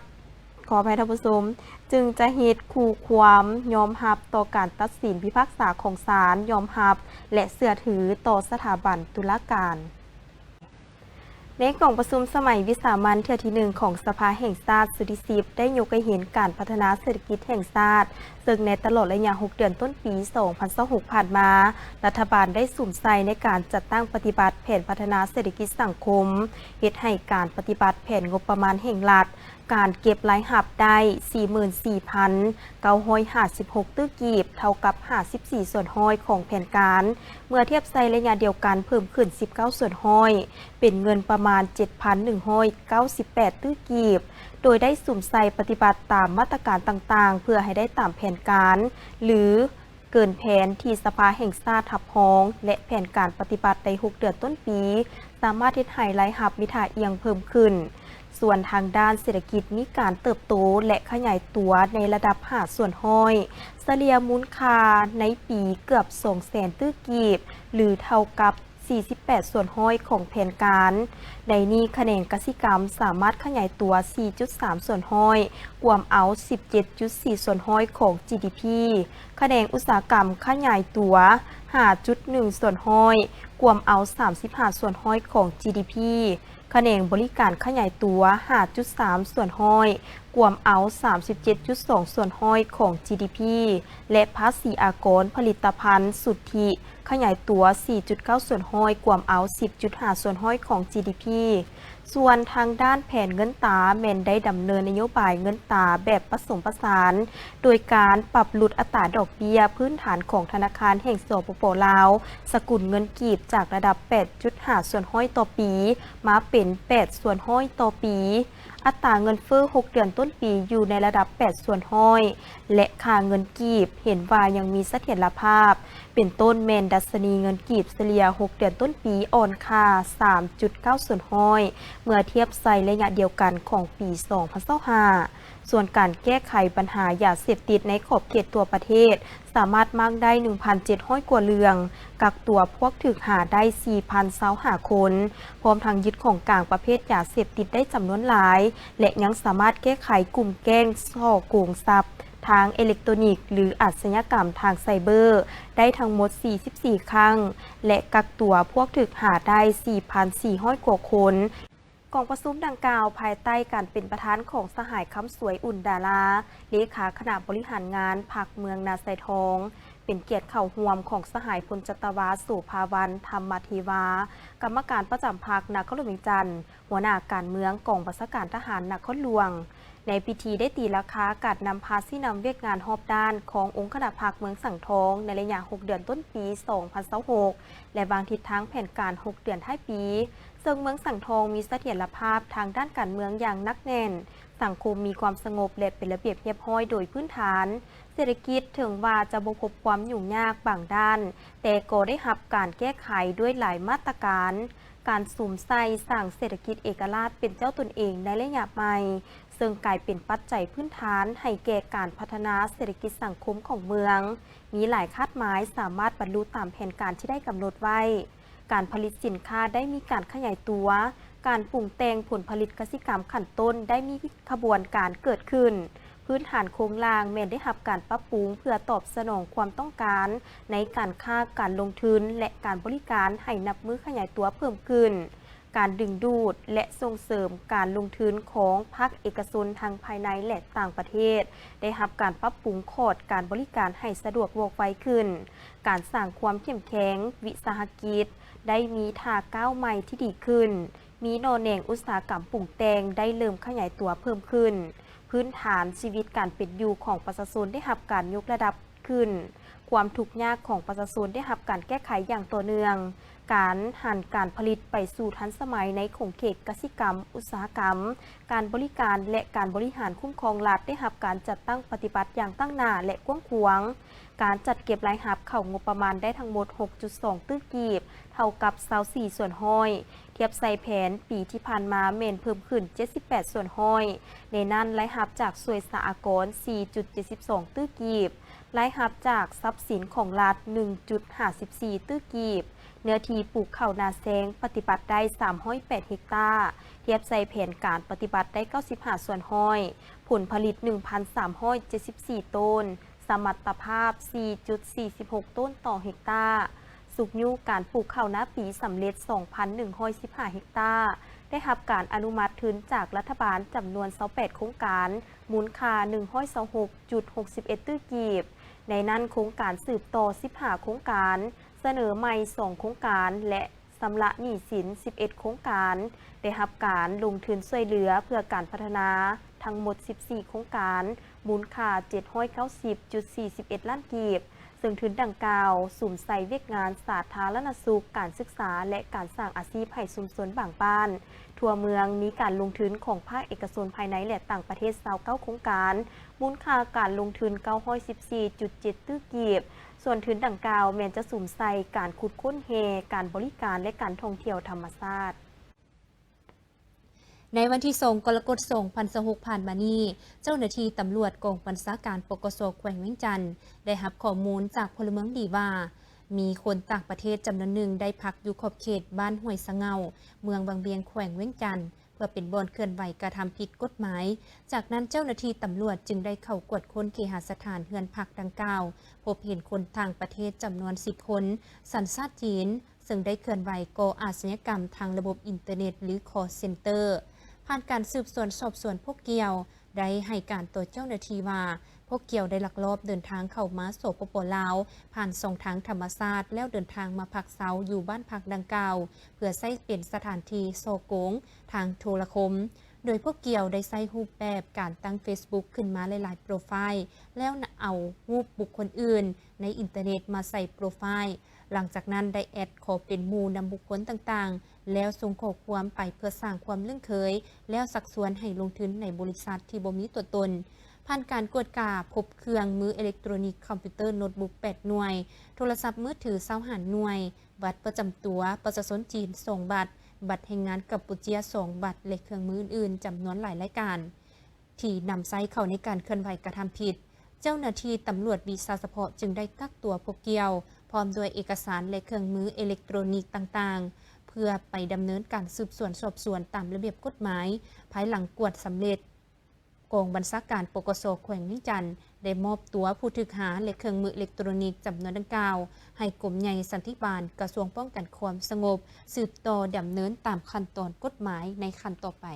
ຂໍອະໄພທ່ານຜູ້ຊົມ, ຈຶ່ງຈະເຮັດຄູ່ຄວາມຍອມຮັບຕໍ່ການຕັດສິນພິພາກສາຂອງສານ, ຍອມຮັບ ແລະ ເຊື່ອຖືຕໍ່ສະຖາບັນຕຸລາການ. ໃນກອງປະຊຸມສະໄໝວິສາມັນເທື່ອທີໜຶ່ງຂອງສະພາແຫ່ງຊາດຊຸດທີສິບ ໄດ້ຍົກໃຫ້ເຫັນການພັດທະນາເສດຖະກິດແຫ່ງຊາດ, ເຊິ່ງໃນຕະຫຼອດໄລຍະຫົກເດືອນຕົ້ນປີສອງພັນຊາວຫົກຜ່ານມາ, ລັດຖະບານໄດ້ສຸມໃສ່ໃນການຈັດຕັ້ງປະຕິບັດແຜນພັດທະນາເສດຖະກິດສັງຄົມ, ເຮັດໃຫ້ການປະຕິບັດແຜນງົບປະມານແຫ່ງລັດ ການເກັບລາຍຮັບໄດ້ສີ່ໝື່ນສີ່ພັນເກົ້າຮ້ອຍຫ້າສິບຫົກຕື້ກີບ, ເທົ່າກັບຫ້າສິບສີ່ສ່ວນຮ້ອຍຂອງແຜນການ, ເມື່ອທຽບໃສ່ໄລຍະດຽວກັນເພີ່ມຂຶ້ນສິບເກົ້າສ່ວນຮ້ອຍ, ເປັນເງິນປະມານເຈັດພັນໜຶ່ງຮ້ອຍເກົ້າສິບແປດຕື້ກີບ, ໂດຍໄດ້ສຸມໃສ່ປະຕິບັດຕາມມາດຕະການຕ່າງໆ ເພື່ອໃຫ້ໄດ້ຕາມແຜນການ ຫຼື ເກີນແຜນທີ່ສະພາແຫ່ງຊາດຮັບຮອງ ແລະ ແຜນການປະຕິບັດໃນຫົກເດືອນຕົ້ນປີ ສາມາດເຮັດໃຫ້ລາຍຮັບມີທ່າອ່ຽງເພີ່ມຂຶ້ນ. ສ່ວນທາງດ້ານເສດຖະກິດມີການເຕີບໂຕ ແລະ ຂະຫຍາຍຕົວໃນລະດັບຫ້າສ່ວນຮ້ອຍ, ສະເລ່ຍມູນຄ່າໃນປີເກືອບສອງແສນຕື້ກີບ ຫຼື ເທົ່າກັບສີ່ສິບແປດສ່ວນຮ້ອຍຂອງແຜນການ. ໃນນີ້ຂະແໜງກະສິກຳສາມາດຂະຫຍາຍຕົວສີ່ຈຸດສາມສ່ວນຮ້ອຍ, ກວມເອົາສິບເຈັດຈຸດສີ່ສ່ວນຮ້ອຍຂອງ ຈີດີພີ. ຂະແໜງອຸດສາຫະກຳຂະຫຍາຍຕົວຫ້າຈຸດໜຶ່ງສ່ວນຮ້ອຍ, ກວມເອົາສາມສິບຫ້າສ່ວນຮ້ອຍຂອງ ຈີດີພີ. ຂະແໜງບໍລິການຂະຫຍາຍຕົວຫ້າຈຸດສາມສ່ວນຮ້ອຍ, ກວມເອົາສາມສິບເຈັດຈຸດສອງສ່ວນຮ້ອຍຂອງ ຈີດີພີ ແລະ ພາສີອາກອນຜະລິດຕະພັນສຸດທິຂະຫຍາຍຕົວສີ່ຈຸດເກົ້າສ່ວນຮ້ອຍ, ກວມເອົາສິບຈຸດຫ້າສ່ວນຮ້ອຍຂອງ ຈີດີພີ. ສ່ວນທາງດ້ານແຜນເງິນຕາ ແມ່ນໄດ້ດຳເນີນນະໂຍບາຍເງິນຕາແບບປະສົມປະສານ ໂດຍການປັບຫຼຸດອັດຕາດອກເບ້ຍພື້ນຖານຂອງທະນາຄານແຫ່ງ ສປປ ລາວ ສະກຸນເງິນກີບ ຈາກລະດັບແປດຈຸດຫ້າສ່ວນຮ້ອຍຕໍ່ປີ ມາເປັນແປດສ່ວນຮ້ອຍຕໍ່ປີ. ອັດຕາເງິນເຟີ້ຫົກເດືອນຕົ້ນປີຢູ່ໃນລະດັບແປດສ່ວນຮ້ອຍ ແລະ ຄ່າເງິນກີບເຫັນວ່າຍັງມີສະຖຽນລະພາບ, ເປັນຕົ້ນແມ່ນດັດຊະນີເງິນກີບສະເລ່ຍຫົກເດືອນຕົ້ນປີອ່ອນຄ່າສາມຈຸດເກົ້າສ່ວນຮ້ອຍ ເມື່ອທຽບໃສ່ໄລຍະດຽວກັນຂອງປີສອງພັນຊາວຫ້າ. ສ່ວນການແກ້ໄຂບັນຫາຢາເສບຕິດໃນຂອບເຂດທົ່ວປະເທດ ສາມາດມ້າງໄດ້ໜຶ່ງພັນເຈັດຮ້ອຍກວ່າເລື່ອງ, ກັກຕົວພວກຖືກຫາໄດ້ສີ່ພັນຊາວຫ້າຄົນ, ພ້ອມທັງຍຶດຂອງກາງປະເພດຢາເສບຕິດໄດ້ຈຳນວນຫຼາຍ ແລະ ຍັງສາມາດແກ້ໄຂກຸ່ມແກ້ງສໍ້ໂກງຊັບທາງເອເລັກໂຕນິກ ຫຼື ອາຊະຍາກຳທາງໄຊເບີ ໄດ້ທັງໝົດສີ່ສິບສີ່ຄັ້ງ ແລະ ກັກຕົວພວກຖືກຫາໄດ້ສີ່ພັນສີ່ຮ້ອຍກວ່າຄົນ. ກອງປະຊຸມດັ່ງກ່າວ ພາຍໃຕ້ການເປັນປະທານຂອງສະຫາຍ ຄຳສວຍ ອຸ່ນດາລາ ເລຂາຄະນະບໍລິຫານງານພັກເມືອງນາຊາຍທອງ, ເປັນກຽດເຂົ້າຮ່ວມຂອງສະຫາຍ ພົນຈັດຕະວາ ໂສພາວັນ ທຳມະເທວາ ກຳມະການປະຈຳພັກນະຄອນຫຼວງວຽງຈັນ, ຫົວໜ້າການເມືອງກອງບັນຊາການທະຫານນະຄອນຫຼວງ. ໃນພິທີໄດ້ຕີລາຄາການນຳພາຊີ້ນຳວຽກງານຮອບດ້ານຂອງອົງຄະນະພັກເມືອງສັງທອງ ໃນໄລຍະຫົກເດືອນຕົ້ນປີສອງພັນຊາວຫົກ ແລະ ວາງທິດທາງແຜນການຫົກເດືອນທ້າຍປີ. ເຊິ່ງເມືອງສັງທອງມີສະຖຽນລະພາບທາງດ້ານການເມືອງຢ່າງໜັກແໜ້ນ, ສັງຄົມມີຄວາມສະຫງົບ ແລະ ເປັນລະບຽບຮຽບຮ້ອຍໂດຍພື້ນຖານ. ເສດຖະກິດເຖິງວ່າຈະບໍ່ພົບຄວາມຫຍຸ້ງຍາກບາງດ້ານ, ແຕ່ກໍໄດ້ຮັບການແກ້ໄຂດ້ວຍຫຼາຍມາດຕະການ. ການສຸມໃສ່ສ້າງເສດຖະກິດເອກະລາດເປັນເຈົ້າຕົນເອງໃນໄລຍະໃໝ່, ເຊິ່ງກາຍເປັນປັດໄຈພື້ນຖານໃຫ້ແກ່ການພັດທະນາເສດຖະກິດສັງຄົມຂອງເມືອງ. ມີຫຼາຍຄາດໝາຍສາມາດບັນລຸຕາມແຜນການທີ່ໄດ້ກຳນົດໄວ້. ການຜະລິດສິນຄ້າໄດ້ມີການຂະຫຍາຍຕົວ, ການປຸງແຕ່ງຜົນຜະລິດກະສິກຳຂັ້ນຕົ້ນໄດ້ມີຂະບວນການເກີດຂຶ້ນ, ພື້ນຖານໂຄງລ່າງແມ່ນໄດ້ຮັບການປັບປຸງເພື່ອຕອບສະໜອງຄວາມຕ້ອງການໃນການຄ້າ, ການລົງທຶນ ແລະ ການບໍລິການໃຫ້ນັບມື້ຂະຫຍາຍຕົວເພີ່ມຂຶ້ນ. ການດຶງດູດ ແລະ ສົ່ງເສີມການລົງທຶນຂອງພາກເອກະຊົນທັງພາຍໃນ ແລະ ຕ່າງປະເທດ ໄດ້ຮັບການປັບປຸງຂອດການບໍລິການໃຫ້ສະດວກວ່ອງໄວຂຶ້ນ. ການສ້າງຄວາມເຂັ້ມແຂງວິສາຫະກິດໄດ້ມີທ່າກ້າວໃໝ່ທີ່ດີຂຶ້ນ, ມີໜໍ່ແໜງອຸດສາຫະກຳປຸງແຕ່ງໄດ້ເລີ່ມຂະຫຍາຍຕົວເພີ່ມຂຶ້ນ, ພື້ນຖານຊີວິດການເປັນຢູ່ຂອງປະຊາຊົນໄດ້ຮັບການຍົກລະດັບຂຶ້ນ, ຄວາມທຸກຍາກຂອງປະຊາຊົນໄດ້ຮັບການແກ້ໄຂຢ່າງຕໍ່ເນື່ອງ, ການຫັນການຜະລິດໄປສູ່ທັນສະໄໝໃນຂົງເຂດກະສິກຳ, ອຸດສາຫະກຳ, ການບໍລິການ ແລະ ການບໍລິຫານຄຸ້ມຄອງລັດໄດ້ຮັບການຈັດຕັ້ງປະຕິບັດຢ່າງຕັ້ງໜ້າ ແລະ ກວ້າງຂວາງ. ການຈັດເກັບລາຍຮັບເຂົ້າງົບປະມານໄດ້ທັງໝົດຫົກຈຸດສອງຕື້ກີບ, ເທົ່າກັບຊາວສີ່ສ່ວນຮ້ອຍ, ທຽບໃສ່ແຜນປີທີ່ຜ່ານມາແມ່ນເພີ່ມຂຶ້ນເຈັດສິບແປດສ່ວນຮ້ອຍ. ໃນນັ້ນ, ລາຍຮັບຈາກສ່ວຍສາອາກອນສີ່ຈຸດເຈັດສິບສອງຕື້ກີບ, ລາຍຮັບຈາກຊັບສິນຂອງລັດໜຶ່ງຈຸດຫ້າສິບສີ່ຕື້ກີບ, ເນື້ອທີ່ປູກເຂົ້ານາແຊງປະຕິບັດໄດ້ສາມຮ້ອຍແປດເຮັກຕາ, ທຽບໃສ່ແຜນການປະຕິບັດໄດ້ເກົ້າສິບຫ້າສ່ວນຮ້ອຍ, ຜົນຜະລິດໜຶ່ງພັນສາມຮ້ອຍເຈັດສິບສີ່ໂຕນ, ສະມັດຕະພາບສີ່ຈຸດສີ່ສິບຫົກໂຕນຕໍ່ເຮັກຕາ, ຊຸກຍູ້ການປູກເຂົ້ານາປີສຳເລັດສອງພັນໜຶ່ງຮ້ອຍສິບຫ້າເຮັກຕາ, ໄດ້ຮັບການອະນຸມັດທຶນຈາກລັດຖະບານຈຳນວນຊາວແປດໂຄງການ, ມູນຄ່າໜຶ່ງຮ້ອຍຊາວຫົກຈຸດຫົກສິບເອັດຕື້ກີບ, ໃນນັ້ນໂຄງການສືບຕໍ່ສິບຫ້າໂຄງການ, ສະເໜີໃໝ່ສອງໂຄງການ ແລະ ຊຳລະໜີ້ສິນສິບເອັດໂຄງການ, ໄດ້ຮັບການລົງທຶນຊ່ວຍເຫຼືອເພື່ອການພັດທະນາ ທັງໝົດສິບສີ່ໂຄງການ, ມູນຄ່າເຈັດຮ້ອຍເກົ້າສິບຈຸດສີ່ສິບເອັດລ້ານກີບ, ເຊິ່ງທຶນດັ່ງກ່າວສຸມໃສ່ວຽກງານສາທາລະນະສຸກ, ການສຶກສາ ແລະ ການສ້າງອາຊີບໃຫ້ຊຸມຊົນບາງບ້ານ. ທົ່ວເມືອງມີການລົງທຶນຂອງພາກເອກະຊົນພາຍໃນ ແລະ ຕ່າງປະເທດຊາວເກົ້າໂຄງການ, ມູນຄ່າການລົງທຶນເກົ້າຮ້ອຍສິບສີ່ຈຸດເຈັດຕື້ກີບ. ສ່ວນທຶນດັ່ງກ່າວແມ່ນຈະສຸມໃສ່ການຂຸດຄົ້ນແຮ່, ການບໍລິການ ແລະ ການທ່ອງທ່ຽວທຳມະຊາດ. ໃນວັນທີສອງ ກໍລະກົດ ສອງພັນຊາວຫົກ ຜ່ານມານີ້, ເຈົ້າໜ້າທີ່ຕຳຫຼວດກອງບັນຊາການ ປກສ ແຂວງວຽງຈັນ ໄດ້ຮັບຂໍ້ມູນຈາກພົນລະເມືອງດີວ່າ ມີຄົນຕ່າງປະເທດຈຳນວນໜຶ່ງໄດ້ພັກຢູ່ຂອບເຂດບ້ານຫ້ວຍສະເຫງົ້າ ເມືອງວັງວຽງ ແຂວງວຽງຈັນ ເພື່ອເປັນບ່ອນເຄື່ອນໄຫວກະທຳຜິດກົດໝາຍ. ຈາກນັ້ນເຈົ້າໜ້າທີ່ຕຳຫຼວດຈຶ່ງໄດ້ເຂົ້າກວດຄົ້ນເຄຫະສະຖານເຮືອນພັກດັ່ງກ່າວ, ພົບເຫັນຄົນຕ່າງປະເທດຈຳນວນສິບຄົນ ສັນຊາດຈີນ, ເຊິ່ງໄດ້ເຄື່ອນໄຫວກໍ່ອາຊະຍາກຳທາງລະບົບອິນເຕີເນັດ ຫຼື ຄອລເຊັນເຕີ. ຜ່ານການສືບສວນສອບສວນພວກກ່ຽວ ໄດ້ໃຫ້ການຕໍ່ເຈົ້າໜ້າທີ່ວ່າ ພວກກ່ຽວໄດ້ລັກລອບເດີນທາງເຂົ້າມາ ສປປ ລາວ ຜ່ານຊ່ອງທາງທຳມະຊາດ ແລ້ວເດີນທາງມາພັກເຊົາຢູ່ບ້ານພັກດັ່ງກ່າວ ເພື່ອໃຊ້ເປັນສະຖານທີ່ສໍ້ໂກງທາງໂທລະຄົມ, ໂດຍພວກກ່ຽວໄດ້ໃຊ້ຮູບແບບການຕັ້ງເຟສບຸກຂຶ້ນມາຫຼາຍໆໂປຣໄຟລ໌ ແລ້ວເອົາຮູບບຸກຄົນອື່ນໃນອິນເຕີເນັດມາໃສ່ໂປຣໄຟລ໌. ຫຼັງຈາກນັ້ນໄດ້ແອັດຂໍເປັນໝູ່ນຳບຸກຄົນຕ່າງໆ ແລ້ວສົ່ງຂໍ້ຄວາມໄປເພື່ອສ້າງຄວາມລຶ້ງເຄີຍ ແລ້ວຊັກຊວນໃຫ້ລົງທຶນໃນບໍລິສັດທີ່ບໍ່ມີຕົວຕົນ. ຜ່ານການກວດກາພົບເຄື່ອງມືເອເລັກໂຕຣນິກ ຄອມພິວເຕີໂນດບຸກແປດໜ່ວຍ, ໂທລະສັບມືຖືຊາວຫ້າໜ່ວຍ, ບັດປະຈຳຕົວປະຊາຊົນຈີນສອງບັດ, ບັດແຮງງານກຳປູເຈຍສອງບັດ ແລະ ເຄື່ອງມືອື່ນໆຈຳນວນຫຼາຍລາຍການ ທີ່ນຳໃຊ້ເຂົ້າໃນການເຄື່ອນໄຫວກະທຳຜິດ. ເຈົ້າໜ້າທີ່ຕຳຫຼວດວິຊາສະເພາະຈຶ່ງໄດ້ກັກຕົວພວກກ່ຽວ ພ້ອມດ້ວຍເອກະສານ ແລະ ເຄື່ອງມືເອເລັກໂຕຣນິກຕ່າງໆ ເພື່ອໄປດຳເນີນການສືບສວນສອບສວນຕາມລະບຽບກົດໝາຍ. ພາຍຫຼັງກວດສຳເລັດ, ກອງບັນຊາການ ປກສ ແຂວງວຽງຈັນ ໄດ້ມອບຕົວຜູ້ຖືກຫາ ແລະ ເຄື່ອງມືເອເລັກໂຕຣນິກຈຳນວນດັ່ງກ່າວ ໃຫ້ກົມໃຫຍ່ສັນຕິບານ ກະຊວງປ້ອງກັນຄວາມສະຫງົບ ສືບຕໍ່ດຳເນີນຕາມຂັ້ນຕອນກົດໝາຍໃນຂັ້ນຕໍ່ໄປ.